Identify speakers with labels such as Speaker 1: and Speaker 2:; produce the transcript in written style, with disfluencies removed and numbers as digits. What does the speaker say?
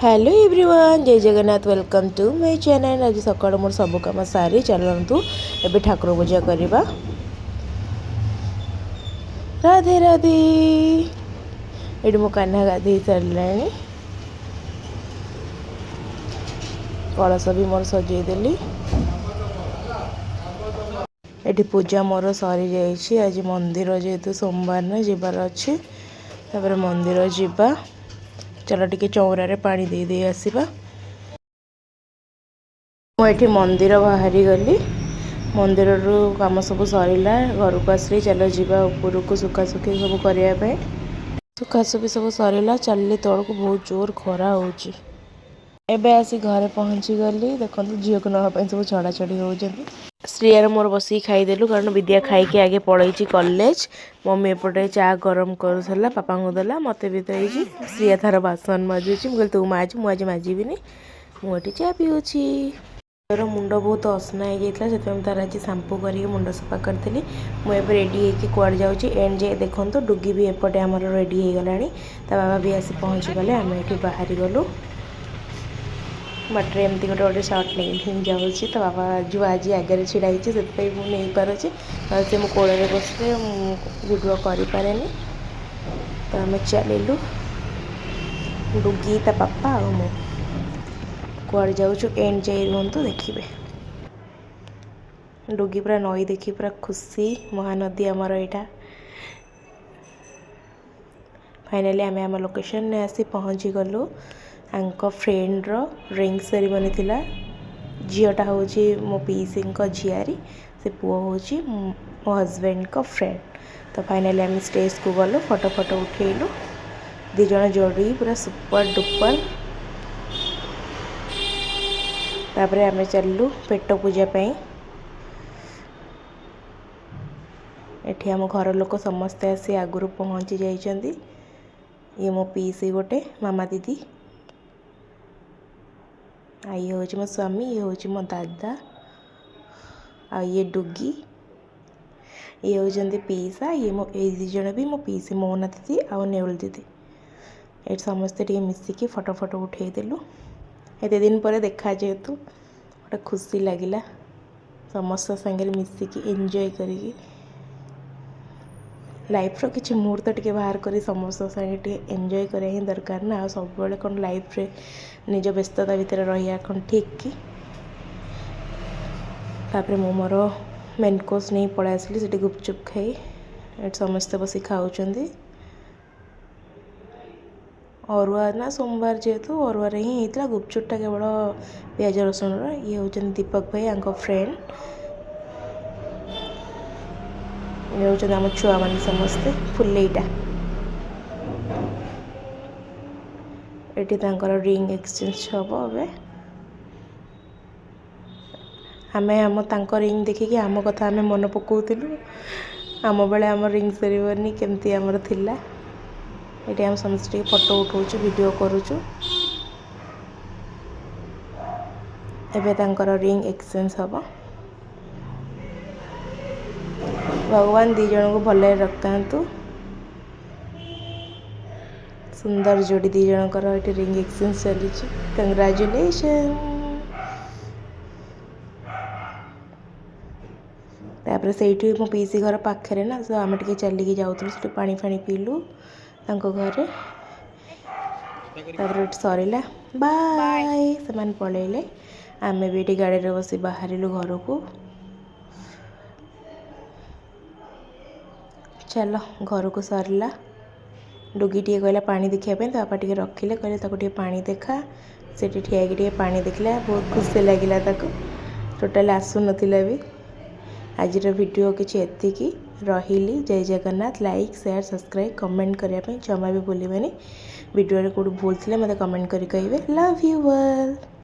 Speaker 1: Hello everyone, ଜୟ Jagannath. Welcome to my channel. ଆଜି ସକାଳୁ ମୋର ସବୁ କାମ ସାରି ଚାଲନ୍ତୁ ଏବେ ଠାକୁର ପୂଜା କରିବା। ରାଧେ ରାଧେ। ଏଠି ମୋ କାହ୍ନା ଗାଧେଇ ସାରିଲାଣି। କଳସ ବି ମୋର ସଜେଇଦେଲି। ଏଠି ପୂଜା ମୋର ସରିଯାଇଛି। ଆଜି ମନ୍ଦିର ଯେହେତୁ ସୋମବାର ନା, ଯିବାର ଅଛି। ତାପରେ ମନ୍ଦିର ଯିବା। ଚାଲ, ଟିକେ ଚଉରାରେ ପାଣି ଦେଇ ଦେଇ ଆସିବା। ମୁଁ ଏଠି ମନ୍ଦିର ବାହାରି ଗଲି। ମନ୍ଦିରରୁ କାମ ସବୁ ସରିଲା, ଘରକୁ ଆସିଲି। ଚାଲ ଯିବା ଉପରକୁ ଶୁଖାଶୁଖି ସବୁ କରିବା ପାଇଁ। ଶୁଖାଶୁଖି ସବୁ ସରିଲା, ଚାଲିଲି ତଳକୁ। ବହୁତ ଜୋର ଖରା ହେଉଛି। ଏବେ ଆସି ଘରେ ପହଞ୍ଚିଗଲି। ଦେଖନ୍ତୁ, ଝିଅକୁ ନେବା ପାଇଁ ସବୁ ଛଡ଼ାଛଡ଼ି ହେଉଛନ୍ତି। ଶ୍ରୀୟାର ମୋର ବସିକି ଖାଇଦେଲୁ, କାରଣ ବିଦ୍ୟା ଖାଇକି ଆଗେ ପଳେଇଛି କଲେଜ। ମମି ଏପଟେ ଚା ଗରମ କରୁଥିଲା, ବାପାଙ୍କୁ ଦେଲା, ମୋତେ ବି ଦେଇଛି। ଶ୍ରୀୟା ତାର ବାସନ ମାଜୁଛି। ମୁଁ କହିଲି, ତୁ ମାଜ, ମୁଁ ଆଜି ମାଜିବିନି। ମୁଁ ଏଠି ଚା ପିଉଛି। ଝିଅର ମୁଣ୍ଡ ବହୁତ ଅସନା ହେଇଯାଇଥିଲା, ସେଥିପାଇଁ ମୁଁ ତାର ଆଜି ସାମ୍ପୁ କରିକି ମୁଣ୍ଡ ସଫା କରିଥିଲି। ମୁଁ ଏବେ ରେଡ଼ି ହେଇକି କୁଆଡ଼େ ଯାଉଛି, ଏଣ୍ଡ ଯାଏ ଦେଖନ୍ତୁ। ଡୁଗି ବି ଏପଟେ ଆମର ରେଡ଼ି ହେଇଗଲାଣି। ତା ବାବା ବି ଆସି ପହଞ୍ଚିଗଲେ। ଆମେ ଏଠି ବାହାରି ଗଲୁ। ବାଟରେ ଏମିତି ଗୋଟେ ଗୋଟେ ସଟ୍ ନେଇ ଯାଉଛି। ତ ବାବା ଯେଉଁ ଆଜି ଆଗରେ ଛିଡ଼ା ହେଇଛି, ସେଥିପାଇଁ ମୁଁ ନେଇପାରୁଛି। ନହେଲେ ସେ ମୋ କୋଳରେ ବସିଲେ ମୁଁ ଭିଡ଼ିଓ କରିପାରେନି। ତ ଆମେ ଚାଲିଲୁ, ଡୁଗି, ତା ବାପା ଆଉ ମୁଁ। କୁଆଡ଼େ ଯାଉଛୁ, ଏଣ୍ଡ ଯାଇ ରୁହନ୍ତୁ, ଦେଖିବେ। ଡୁଗି ପୁରା ନଈ ଦେଖି ପୁରା ଖୁସି। ମହାନଦୀ ଆମର ଏଇଟା। ଫାଇନାଲି ଆମେ ଆମ ଲୋକେସନରେ ଆସି ପହଞ୍ଚିଗଲୁ। ଆଙ୍କ ଫ୍ରେଣ୍ଡର ରିଙ୍ଗ ସେରିମନି ଥିଲା। ଝିଅଟା ହେଉଛି ମୋ ପିଇସିଙ୍କ ଝିଆରୀ, ସେ ପୁଅ ହେଉଛି ମୋ ହଜବେଣ୍ଡଙ୍କ ଫ୍ରେଣ୍ଡ। ତ ଫାଇନାଲି ଆମେ ଷ୍ଟେଜକୁ ଗଲୁ, ଫଟୋ ଫଟୋ ଉଠେଇଲୁ ଦୁଇ ଜଣ ଯୋଡ଼ି, ପୁରା ସୁପର ଡୁପର। ତାପରେ ଆମେ ଚାଲିଲୁ ପେଟ ପୂଜା ପାଇଁ। ଏଠି ଆମ ଘର ଲୋକ ସମସ୍ତେ ଆସି ଆଗରୁ ପହଞ୍ଚି ଯାଇଛନ୍ତି। ଇଏ ମୋ ପିଇସି ଗୋଟେ, ମାମା ଦିଦି, ଆଉ ଇଏ ହେଉଛି ମୋ ସ୍ୱାମୀ, ଇଏ ହେଉଛି ମୋ ଦାଦା, ଆଉ ଇଏ ଡୁଗି। ଇଏ ହେଉଛନ୍ତି ପିଇସା। ଇଏ ମୋ ଏଇ ଦୁଇ ଜଣ ବି ମୋ ପିଇସି, ମୋହନା ଦିଦି ଆଉ ନେଉଳ ଦିଦି। ଏଠି ସମସ୍ତେ ଟିକେ ମିଶିକି ଫଟୋ ଫଟୋ ଉଠେଇଦେଲୁ। ଏତେ ଦିନ ପରେ ଦେଖା ଯେହେତୁ, ଗୋଟେ ଖୁସି ଲାଗିଲା ସମସ୍ତଙ୍କ ସାଙ୍ଗରେ ମିଶିକି ଏନ୍ଜୟ କରିକି। ଲାଇଫ୍ର କିଛି ମୁହୂର୍ତ୍ତ ଟିକେ ବାହାର କରି ସମସ୍ତଙ୍କ ସାଙ୍ଗେ ଟିକେ ଏନ୍ଜୟ କରିବା ହିଁ ଦରକାର ନା। ଆଉ ସବୁବେଳେ କ'ଣ ଲାଇଫ୍ରେ ନିଜ ବ୍ୟସ୍ତତା ଭିତରେ ରହିବା କ'ଣ ଠିକ୍ କି? ତାପରେ ମୁଁ ମୋର ମେନ୍ କୋର୍ସ ନେଇ ପଳେଇ ଆସିଲି ସେଠି ଗୁପଚୁପ୍ ଖାଇ। ଏଠି ସମସ୍ତେ ବସି ଖାଉଛନ୍ତି। ଅରୁଆ ନା, ସୋମବାର ଯେହେତୁ ଅରୁଆରେ ହିଁ ହେଇଥିଲା। ଗୁପଚୁପଟା କେବଳ ପିଆଜ ରସୁଣର। ଇଏ ହେଉଛନ୍ତି ଦୀପକ ଭାଇ, ୟାଙ୍କ ଫ୍ରେଣ୍ଡ। ଇଏ ହେଉଛନ୍ତି ଆମ ଛୁଆମାନେ ସମସ୍ତେ, ଫୁଲେଇଟା। ଏଠି ତାଙ୍କର ରିଙ୍ଗ ଏକ୍ସଚେଞ୍ଜ ହେବ ଏବେ। ଆମେ ଆମ ତାଙ୍କ ରିଙ୍ଗ ଦେଖିକି ଆମ କଥା ଆମେ ମନେ ପକାଉଥିଲୁ। ଆମ ବେଳେ ଆମ ରିଙ୍ଗ ସେରିମନି କେମିତି ଆମର ଥିଲା। ଏଠି ଆମେ ସମସ୍ତେ ଟିକେ ଫଟୋ ଉଠାଉଛୁ, ଭିଡ଼ିଓ କରୁଛୁ। ଏବେ ତାଙ୍କର ରିଙ୍ଗ ଏକ୍ସଚେଞ୍ଜ ହେବ। ଭଗବାନ ଦୁଇ ଜଣଙ୍କୁ ଭଲରେ ରଖିଥାନ୍ତୁ। ସୁନ୍ଦର ଯୋଡ଼ି ଦୁଇ ଜଣଙ୍କର। ଏଠି ରିଙ୍ଗ ଏକ୍ସଚେଞ୍ଜ ଚାଲିଛି। କଂଗ୍ରାଚୁଲେସନ୍। ତାପରେ ସେଇଠି ମୋ ପିଇସି ଘର ପାଖରେ ନା, ତ ଆମେ ଟିକେ ଚାଲିକି ଯାଉଥିଲୁ। ସେଠି ପାଣି ଫାଣି ପିଇଲୁ ତାଙ୍କ ଘରେ। ତାପରେ ଏଠି ସରିଲା, ବାଏ। ସେମାନେ ପଳେଇଲେ। ଆମେ ବି ଏଠି ଗାଡ଼ିରେ ବସି ବାହାରିଲୁ ଘରକୁ। ଚାଲ ଘରକୁ। ସରିଲା। ଡୁଗି ଟିକେ କହିଲା ପାଣି ଦେଖିବା ପାଇଁ, ତ ବାପା ଟିକେ ରଖିଲେ। କହିଲେ, ତାକୁ ଟିକେ ପାଣି ଦେଖା। ସେଠି ଠିଆ ହେଇକି ଟିକେ ପାଣି ଦେଖିଲା, ବହୁତ ଖୁସି ଲାଗିଲା ତାକୁ। ଟୋଟାଲି ଆସୁନଥିଲା ବି। ଆଜିର ଭିଡ଼ିଓ କିଛି ଏତିକି ରହିଲି। ଜୟ Jagannath. Like, share, subscribe, comment କରିବା ପାଇଁ ଜମା ବି ଭୁଲିବେନି। ଭିଡ଼ିଓରେ କେଉଁଠି ଭୁଲ ଥିଲେ ମୋତେ କମେଣ୍ଟ କରି କହିବେ। Love you all.